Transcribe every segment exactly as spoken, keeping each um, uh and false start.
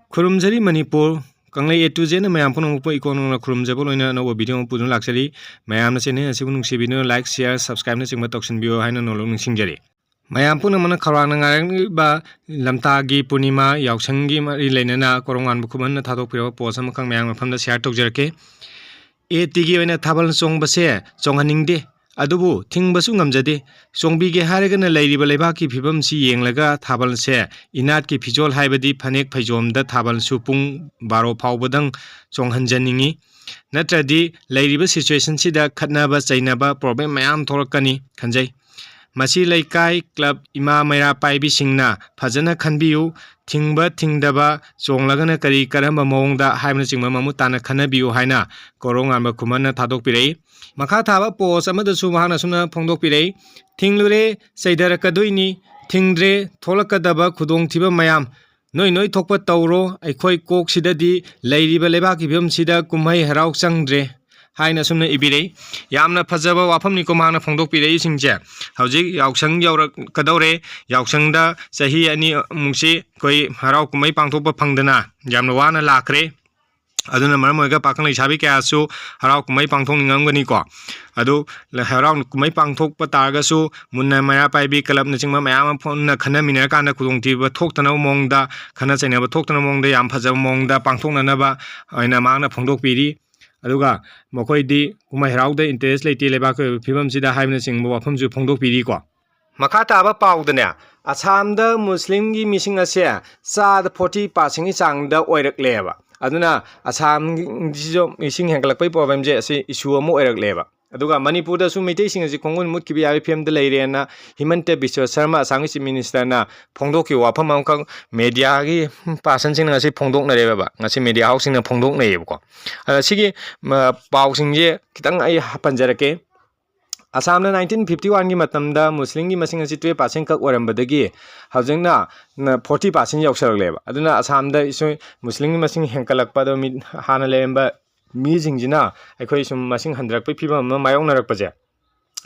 ꯈꯨꯔꯨꯝꯖꯔꯤ Manipur. ꯀꯪꯂꯩ A to Zꯅ ꯃꯌꯥꯝ ꯄꯨꯝꯅꯃꯛꯄꯨ ꯏꯀꯣꯟ ꯀꯣꯟꯅ ꯈꯨꯔꯨꯝꯖꯕ ꯂꯣꯏꯅꯅ ꯑꯅꯧꯕ video ꯑꯃ ꯄꯨꯗꯨꯅ ꯂꯥꯛꯆꯔꯤ꯫ ꯃꯌꯥꯝꯅ channel ꯑꯁꯤꯕꯨ ꯅꯨꯡꯁꯤꯕꯤꯗꯨꯅ like, share, subscribeꯅꯆꯤꯡꯕ ꯇꯧꯁꯤꯟꯕꯤꯌꯨ ꯍꯥꯏꯅ ꯅꯣꯜꯂꯨꯛ ꯅꯤꯡꯁꯤꯡꯖꯔꯤ꯫ ꯃꯌꯥꯝ ꯄꯨꯝꯅꯃꯛꯅ ꯈꯧꯔꯥꯡꯅ ꯉꯥꯏꯔꯝꯂꯤꯕ ꯂꯝꯇꯥꯒꯤ ꯄꯨꯔꯅꯤꯃꯥ ꯌꯥꯎꯁꯪꯒꯤ ꯃꯔꯤ ꯂꯩꯅꯅ ꯀꯣꯔꯣꯡꯉꯥꯟꯕ ꯈꯨꯃꯟꯅ ꯊꯥꯗꯣꯛꯄꯤꯔꯕ post ꯑꯃꯈꯛ ꯃꯌꯥꯝꯒꯤ ꯃꯐꯝꯗ share ꯇꯧꯖꯔꯛꯀꯦ꯫ ATꯒꯤ ꯑꯣꯏꯅ ꯊꯥꯕꯜ ꯆꯣꯡꯕꯁꯦ ꯆꯣꯡꯍꯟꯅꯤꯡꯗꯦ, ꯑꯗꯨꯕꯨ ꯊꯤꯡꯕꯁꯨ ꯉꯝꯖꯗꯦ꯫ ꯆꯣꯡꯕꯤꯒꯦ ꯍꯥꯏꯔꯒꯅ ꯂꯩꯔꯤꯕ ꯂꯩꯕꯥꯛꯀꯤ ꯐꯤꯕꯝꯁꯤ ꯌꯦꯡꯂꯒ ꯊꯥꯕꯜꯁꯦ ꯏꯅꯥꯠꯀꯤ ꯐꯤꯖꯣꯜ ꯍꯥꯏꯕꯗꯤ ꯐꯅꯦꯛ ꯐꯩꯖꯣꯝꯗ ꯊꯥꯕꯜꯁꯨ ꯄꯨꯡ ꯕꯥꯔꯣ ꯐꯥꯎꯕꯗꯪ ꯆꯣꯡꯍꯟꯖꯅꯤꯡꯉꯤ꯫ ꯅꯠꯇ꯭ꯔꯗꯤ ꯂꯩꯔꯤꯕ situationꯁꯤꯗ ꯈꯠꯅꯕ ꯆꯩꯅꯕ problem ꯃꯌꯥꯝ ꯊꯣꯛꯂꯛꯀꯅꯤ ꯈꯟꯖꯩ꯫ ꯃꯁꯤ ꯂꯩꯀꯥꯏ club ꯏꯃꯥ ꯃꯩꯔꯥ ꯄꯥꯏꯕꯤꯁꯤꯡꯅ ꯐꯖꯅ ꯈꯟꯕꯤꯌꯨ꯫ ꯊꯤꯡꯕ ꯊꯤꯡꯗꯕ, ꯆꯣꯡꯂꯒꯅ ꯀꯔꯤ ꯀꯔꯝꯕ ꯃꯑꯣꯡꯗ ꯍꯥꯏꯕꯅꯆꯤꯡꯕ ꯃꯃꯨꯠ ꯇꯥꯅ ꯈꯟꯅꯕꯤꯌꯨ ꯍꯥꯏꯅ ꯀꯣꯔꯣꯡꯉꯥꯟꯕ ꯈꯨꯃꯟꯅ ꯊꯥꯗꯣꯛꯄꯤꯔꯛꯏ꯫ ꯃꯈꯥ ꯊꯥꯕ post ꯑꯃꯗꯁꯨ ꯃꯍꯥꯛꯅ ꯑꯁꯨꯝꯅ ꯐꯣꯡꯗꯣꯛꯄꯤꯔꯛꯏ, "ꯊꯤꯡꯂꯨꯔꯦ, ꯆꯩꯊꯔꯛꯀꯗꯣꯏꯅꯤ꯫ ꯊꯤꯡꯗ꯭ꯔꯦ, ꯊꯣꯛꯂꯛꯀꯗꯕ ꯈꯨꯗꯣꯡꯊꯤꯕ ꯃꯌꯥꯝ ꯅꯣꯏ ꯅꯣꯏ ꯊꯣꯛꯄ ꯇꯧꯔꯣ, ꯑꯩꯈꯣꯏ ꯀꯣꯛꯁꯤꯗꯗꯤ ꯂꯩꯔꯤꯕ ꯂꯩꯕꯥꯛꯀꯤ ꯐꯤꯕꯝꯁꯤꯗ ꯀꯨꯝꯍꯩ ꯍꯔꯥꯎ ꯆꯪꯗ꯭ꯔꯦ" ꯍꯥꯏꯅ ꯑꯁꯨꯝꯅ ꯏꯕꯤꯔꯛꯏ꯫ ꯌꯥꯝꯅ ꯐꯖꯕ ꯋꯥꯐꯝꯅꯤꯀꯣ ꯃꯍꯥꯛꯅ ꯐꯣꯡꯗꯣꯛꯄꯤꯔꯛꯏꯁꯤꯡꯁꯦ꯫ ꯍꯧꯖꯤꯛ ꯌꯥꯎꯁꯪ ꯌꯧꯔꯛꯀꯗꯧꯔꯦ꯫ ꯌꯥꯎꯁꯪꯗ ꯆꯍꯤ ꯑꯅꯤꯃꯨꯛꯁꯤ ꯑꯩꯈꯣꯏ ꯍꯔꯥꯎ ꯀꯨꯝꯍꯩ ꯄꯥꯡꯊꯣꯛꯄ ꯐꯪꯗꯅ ꯌꯥꯝꯅ ꯋꯥꯅ ꯂꯥꯛꯈ꯭ꯔꯦ꯫ ꯑꯗꯨꯅ ꯃꯔꯝ ꯑꯣꯏꯔꯒ ꯄꯥꯈꯪ ꯂꯩꯁꯥꯕꯤ ꯀꯌꯥꯁꯨ ꯍꯔꯥꯎ ꯀꯨꯝꯍꯩ ꯄꯥꯡꯊꯣꯛꯅꯤꯡꯉꯝꯒꯅꯤꯀꯣ꯫ ꯑꯗꯨ ꯍꯔꯥꯎ ꯀꯨꯝꯍꯩ ꯄꯥꯡꯊꯣꯛꯄ ꯇꯥꯔꯒꯁꯨ ꯃꯨꯟꯅ ꯃꯩꯔꯥ ꯄꯥꯏꯕꯤ clubꯅꯆꯤꯡꯕ ꯃꯌꯥꯝ ꯑꯃ ꯄꯨꯟꯅ ꯈꯟꯅꯃꯤꯟꯅꯔꯀꯥꯟꯗ ꯈꯨꯗꯣꯡꯊꯤꯕ ꯊꯣꯛꯇꯅꯕ ꯃꯑꯣꯡꯗ, ꯈꯠꯅ ꯆꯩꯅꯕ ꯊꯣꯛꯇꯅꯕ ꯃꯑꯣꯡꯗ ꯌꯥꯝ ꯐꯖꯕ ꯃꯑꯣꯡꯗ ꯄꯥꯡꯊꯣꯛꯅꯅꯕ ꯑꯣꯏꯅ ꯃꯍꯥꯛꯅ ꯐꯣꯡꯗꯣꯛꯄꯤꯔꯤ꯫ ꯑꯗꯨꯒ ꯃꯈꯣꯏꯗꯤ ꯀꯨꯝꯍꯩ ꯍꯔꯥꯎꯗ interest ꯂꯩꯇꯦ ꯂꯩꯕꯥꯛꯀꯤ ꯑꯣꯏꯕ ꯐꯤꯕꯝꯁꯤꯗ ꯍꯥꯏꯕꯅꯆꯤꯡꯕ ꯋꯥꯐꯝꯁꯨ ꯐꯣꯡꯗꯣꯛꯄꯤꯔꯤꯀꯣ꯫ ꯃꯈꯥ ꯇꯥꯕ ꯄꯥꯎꯗꯅꯦ, ꯑꯁꯥꯝꯗ ꯃꯨꯁꯂꯤꯝꯒꯤ ꯃꯤꯁꯤꯡ ꯑꯁꯦ ꯆꯥꯗ forty percentꯀꯤ ꯆꯥꯡꯗ ꯑꯣꯏꯔꯛꯂꯦꯕ꯫ ꯑꯗꯨꯅ ꯑꯁꯥꯝꯒꯤꯁꯤꯁꯨ ꯃꯤꯁꯤꯡ ꯍꯦꯟꯒꯠꯂꯛꯄꯒꯤ problemꯁꯦ ꯑꯁꯤ issue ꯑꯃ ꯑꯣꯏꯔꯛꯂꯦꯕ꯫ ꯑꯗꯨꯒ ꯃꯅꯤꯄꯨꯔꯗꯁꯨ ꯃꯩꯇꯩꯁꯤꯡ ꯑꯁꯤ ꯈꯣꯡꯒꯨꯟ ꯃꯨꯠꯈꯤꯕ ꯌꯥꯕꯒꯤ ꯐꯤꯕꯝꯗ ꯂꯩꯔꯦꯅ ꯍꯤꯃꯟꯇ ꯕꯤꯁ꯭ꯋ ꯁꯔꯃ ꯑꯁꯥꯝꯒꯤ Chief Ministerꯅ ꯐꯣꯡꯗꯣꯛꯈꯤꯕ ꯋꯥꯐꯝ ꯑꯃꯈꯛ mediaꯒꯤ personꯁꯤꯡꯅ ꯉꯁꯤ ꯐꯣꯡꯗꯣꯛꯅꯔꯦꯕ, ꯉꯁꯤ media houseꯁꯤꯡꯅ ꯐꯣꯡꯗꯣꯛꯅꯩꯌꯦꯕꯀꯣ꯫ ꯑꯗ ꯁꯤꯒꯤ, ꯃ, ꯄꯥꯎꯁꯤꯡꯁꯦ ꯈꯤꯇꯪ ꯑꯩ ꯄꯟꯖꯔꯛꯀꯦ꯫ ꯑꯁꯥꯝꯅ nineteen fifty oneꯒꯤ ꯃꯇꯝꯗ ꯃꯨꯁꯂꯤꯝꯒꯤ ꯃꯁꯤꯡ ꯑꯁꯤ twelve percent ꯈꯛ ꯑꯣꯏꯔꯝꯕꯗꯒꯤ ꯍꯧꯖꯤꯛꯅ forty percent ꯌꯧꯁꯜꯂꯛꯂꯦꯕ꯫ ꯑꯗꯨꯅ ꯑꯁꯥꯝꯗ ꯏꯁꯨ-, ꯃꯨꯁꯂꯤꯝꯒꯤ ꯃꯁꯤꯡ ꯍꯦꯟꯀꯠꯂꯛꯄꯗꯣ ꯃꯤ-, ꯍꯥꯟꯅ ꯂꯩꯔꯝꯕ ꯃꯤꯁꯤꯡꯁꯤꯅ ꯑꯩꯈꯣꯏ ꯁꯨꯝ ꯃꯁꯤꯡ ꯍꯟꯊꯔꯛꯄꯒꯤ ꯐꯤꯕꯝ ꯑꯃ ꯃꯥꯌꯣꯛꯅꯔꯛꯄꯁꯦ,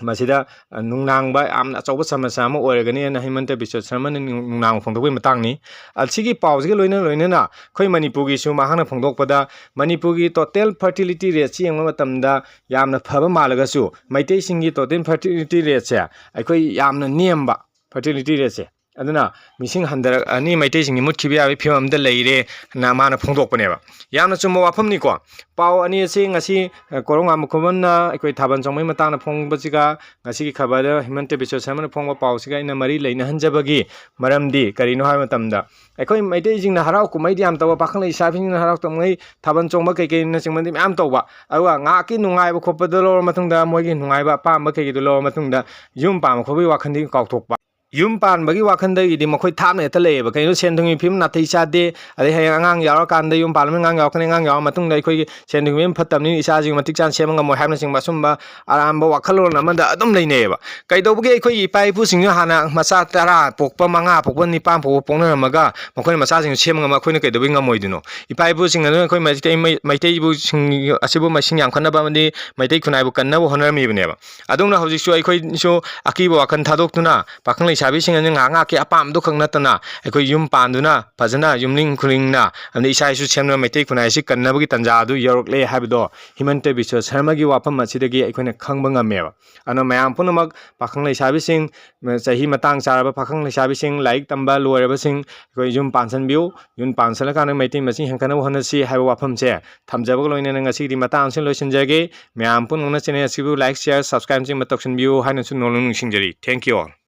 ꯃꯁꯤꯗ, ꯑ, ꯅꯨꯡꯅꯥꯡꯕ ꯌꯥꯝꯅ ꯑꯆꯧꯕ ꯁꯃꯁ꯭ꯌꯥ ꯑꯃ ꯑꯣꯏꯔꯒꯅꯤ ꯍꯥꯏꯅ ꯍꯤꯃꯟꯇ ꯕꯤꯁ꯭ꯋ ꯁꯔꯃꯅ ꯅꯨꯡ-, ꯅꯨꯡꯅꯥꯡꯕ ꯐꯣꯡꯗꯣꯛꯄꯒꯤ ꯃꯇꯥꯡꯅꯤ꯫ ꯑꯁꯤꯒꯤ ꯄꯥꯎꯁꯤꯒ ꯂꯣꯏꯅ ꯂꯣꯏꯅꯅ ꯑꯩꯈꯣꯏ ꯃꯅꯤꯄꯨꯔꯒꯤꯁꯨ ꯃꯍꯥꯛꯅ ꯐꯣꯡꯗꯣꯛꯄꯗ ꯃꯅꯤꯄꯨꯔꯒꯤ total fertility rateꯁꯤ ꯌꯦꯡꯕ ꯃꯇꯝꯗ ꯌꯥꯝꯅ ꯐꯕ ꯃꯥꯜꯂꯒꯁꯨ ꯃꯩꯇꯩꯁꯤꯡꯒꯤ total fertility rateꯁꯦ ꯑꯩꯈꯣꯏ ꯌꯥꯝꯅ ꯅꯦꯝꯕ fertility rateꯁꯦ꯫ ꯑꯗꯨꯅ ꯃꯤꯁꯤꯡ ꯍꯟꯊꯔꯛꯑꯅꯤ, ꯃꯩꯇꯩꯁꯤꯡꯒꯤ ꯃꯨꯠꯈꯤꯕ ꯌꯥꯕꯒꯤ ꯐꯤꯕꯝ ꯑꯃꯗ ꯂꯩꯔꯦ ꯍꯥꯏꯅ ꯃꯥꯅ ꯐꯣꯡꯗꯣꯛꯄꯅꯦꯕ꯫ ꯌꯥꯝꯅ ꯆꯨꯝꯕ ꯋꯥꯐꯝꯅꯤꯀꯣ꯫ ꯄꯥꯎ ꯑꯅꯤ ꯑꯁꯤ ꯉꯁꯤ, ꯑ, ꯀꯣꯔꯧꯉꯥꯟꯕ ꯈꯨꯃꯟꯅ ꯑꯩꯈꯣꯏ ꯊꯥꯕꯜ ꯆꯣꯡꯕꯒꯤ ꯃꯇꯥꯡꯗ ꯐꯣꯡꯕꯁꯤꯒ ꯉꯁꯤꯒꯤ ꯈꯕꯔꯗ ꯍꯤꯃꯟꯇ ꯕꯤꯁ꯭ꯋ ꯁꯔꯃꯅ ꯐꯣꯡꯕ ꯄꯥꯎꯁꯤꯒ ꯑꯩꯅ ꯃꯔꯤ ꯂꯩꯅꯍꯟꯖꯕꯒꯤ ꯃꯔꯝꯗꯤ ꯀꯔꯤꯅꯣ ꯍꯥꯏꯕ ꯃꯇꯝꯗ ꯑꯩꯈꯣꯏ ꯃꯩꯇꯩꯁꯤꯡꯅ ꯍꯔꯥꯎ ꯀꯨꯝꯍꯩꯗꯤ ꯌꯥꯝ ꯇꯧꯕ, ꯄꯥꯈꯪ ꯂꯩꯁꯥꯕꯤꯁꯤꯡꯅ ꯍꯔꯥꯎ ꯀꯨꯝꯍꯩ ꯊꯥꯕꯜ ꯆꯣꯡꯕ ꯀꯩꯀꯩꯅꯆꯤꯡꯕꯗꯤ ꯃꯌꯥꯝ ꯇꯧꯕ, ꯑꯗꯨꯒ ꯉꯥꯏꯍꯥꯛꯀꯤ ꯅꯨꯡꯉꯥꯏꯕ ꯈꯣꯠꯄꯗꯣ ꯂꯧꯔ ꯃꯇꯨꯡꯗ ꯃꯣꯏꯒꯤ ꯅꯨꯡꯉꯥꯏꯕ ꯑꯄꯥꯝꯕ ꯀꯩꯀꯩꯗꯣ ꯂꯧꯔ ꯃꯇꯨꯡꯗ ꯌꯨꯝ ꯄꯥꯟꯕ ꯈꯣꯠꯄꯒꯤ ꯋꯥꯈꯜꯗꯤ ꯀꯥꯎꯊꯣꯛꯄ꯫ ꯌꯨꯝ ꯄꯥꯟꯕꯒꯤ ꯋꯥꯈꯜꯗꯒꯤꯗꯤ ꯃꯈꯣꯏ ꯊꯥꯞꯅ ꯍꯦꯛꯇ ꯂꯩꯌꯦꯕ꯫ ꯀꯩꯅꯣ, ꯁꯦꯟ ꯊꯨꯝꯒꯤ ꯐꯤꯕꯝ ꯅꯥꯇꯩ ꯆꯥꯗꯦ, ꯑꯗꯩ ꯍꯌꯦꯡ ꯑꯉꯥꯡ ꯌꯥꯎꯔꯀꯥꯟꯗ, ꯌꯨꯝ ꯄꯥꯜꯂꯕꯅꯤꯅ ꯑꯉꯥꯡ ꯌꯥꯎꯔꯛꯀꯅꯤ, ꯑꯉꯥꯡ ꯌꯥꯎꯔ ꯃꯇꯨꯡꯗ ꯑꯩꯈꯣꯏꯒꯤ ꯁꯦꯟ ꯊꯨꯝꯒꯤ ꯐꯤꯕꯝ ꯐꯠꯇꯕꯅꯤꯅ ꯏꯆꯥꯁꯤꯡ ꯃꯇꯤꯛ ꯆꯥꯅ ꯁꯦꯝꯕ ꯉꯝꯃꯣꯏ ꯍꯥꯏꯕꯅꯆꯤꯡꯕ ꯑꯁꯨꯝꯕ ꯑꯔꯥꯟꯕ ꯋꯥꯈꯜꯂꯣꯟ ꯑꯃꯗ ꯑꯗꯨꯝ ꯂꯩꯅꯩꯌꯦꯕ꯫ ꯀꯩꯗꯧꯕꯒꯤ ꯑꯩꯈꯣꯏꯒꯤ ꯏꯄꯥ ꯏꯄꯨꯁꯤꯡꯁꯨ ꯍꯥꯟꯅ ꯃꯆꯥ ꯇꯔꯥ ꯄꯣꯛꯄ, ꯃꯉꯥ ꯄꯣꯛꯄ, ꯅꯤꯄꯥꯟ ꯄꯣꯛꯄ ꯄꯣꯛꯅꯔꯝꯃꯒ ꯃꯈꯣꯏꯅ ꯃꯆꯥꯁꯤꯡꯁꯨ ꯁꯦꯝꯕ ꯉꯝꯕ ꯑꯩꯈꯣꯏꯅ ꯀꯩꯗꯧꯕꯒꯤ ꯉꯝꯃꯣꯏꯗꯣꯏꯅꯣ? ꯏꯄꯥ ꯏꯄꯨꯁꯤꯡ ꯑꯗꯨꯅ ꯑꯩꯈꯣꯏ ꯃꯩꯇꯩ, ꯃꯩ-, ꯃꯩꯇꯩꯕꯨꯁꯤꯡ ꯑꯁꯤꯕꯨ ꯃꯁꯤꯡ ꯌꯥꯝꯈꯠꯅꯕ ꯑꯃꯗꯤ ꯃꯩꯇꯩ ꯈꯨꯟꯅꯥꯏꯕꯨ ꯀꯟꯅꯕ ꯍꯣꯠꯅꯔꯝꯃꯤꯕꯅꯦꯕ꯫ ꯑꯗꯨꯝꯅ ꯍꯧꯖꯤꯛꯁꯨ ꯑꯩꯈꯣꯏꯁꯨ ꯑꯀꯤꯕ ꯋꯥꯈꯜ ꯊꯥꯗꯣꯛꯇꯨꯅ ꯄꯥꯈꯪ ꯂꯩꯁꯥꯕꯤꯁꯤꯡ ꯑꯗꯨ ꯉꯥꯏꯍꯥꯛ ꯉꯥꯏꯍꯥꯛꯀꯤ ꯑꯄꯥꯝꯕꯗꯨ ꯈꯛ ꯅꯠꯇꯅ ꯑꯩꯈꯣꯏ ꯌꯨꯝ ꯄꯥꯟꯗꯨꯅ ꯐꯖꯅ ꯌꯨꯝꯅꯤꯡ ꯈꯨꯅꯤꯡꯅ ꯑꯃꯗꯤ ꯏꯁꯥ ꯏꯁꯨ ꯁꯦꯝꯗꯨꯅ ꯃꯩꯇꯩ ꯈꯨꯟꯅꯥꯏ ꯑꯁꯤ ꯀꯟꯅꯕꯒꯤ ꯇꯥꯟꯖꯥ ꯑꯗꯨ ꯌꯧꯔꯛꯂꯦ ꯍꯥꯏꯕꯗꯣ ꯍꯤꯃꯟꯇ ꯕꯤꯁ꯭ꯋ ꯁꯔꯃꯒꯤ ꯋꯥꯐꯝ ꯑꯁꯤꯗꯒꯤ ꯑꯩꯈꯣꯏꯅ ꯈꯪꯕ ꯉꯝꯃꯦꯕ꯫ ꯑꯗꯨꯅ ꯃꯌꯥꯝ ꯄꯨꯝꯅꯃꯛ, ꯄꯥꯈꯪ ꯂꯩꯁꯥꯕꯤꯁꯤꯡ, ꯆꯍꯤ ꯃꯇꯥꯡ ꯆꯥꯔꯕ ꯄꯥꯈꯪ ꯂꯩꯁꯥꯕꯤꯁꯤꯡ, ꯂꯥꯏꯔꯤꯛ ꯇꯝꯕ ꯂꯣꯏꯔꯕꯁꯤꯡ, ꯑꯩꯈꯣꯏ ꯌꯨꯝ ꯄꯥꯟꯁꯤꯟꯕꯤꯌꯨ꯫ ꯌꯨꯝ ꯄꯥꯟꯁꯤꯜꯂꯀꯥꯟꯗ ꯃꯩꯇꯩ ꯃꯁꯤꯡ ꯍꯦꯟꯒꯠꯅꯕ ꯍꯣꯠꯅꯁꯤ ꯍꯥꯏꯕ ꯋꯥꯐꯝꯁꯦ ꯊꯝꯖꯕꯒ ꯂꯣꯏꯅꯅ ꯉꯁꯤꯒꯤꯗꯤ ꯃꯇꯥꯡ ꯑꯁꯤꯗ ꯂꯣꯏꯁꯤꯟꯖꯔꯒꯦ꯫ ꯃꯌꯥꯝ ꯄꯨꯝꯅꯃꯛꯅ channel ꯑꯁꯤꯕꯨ like, share, subscribe ꯅꯆꯤꯡꯕ ꯇꯧꯁꯤꯟꯕꯤꯌꯨ ꯍꯥꯏꯅꯁꯨ ꯅꯣꯂꯨꯛꯅ ꯅꯤꯡꯁꯤꯡꯖꯔꯤ꯫ Thank you all.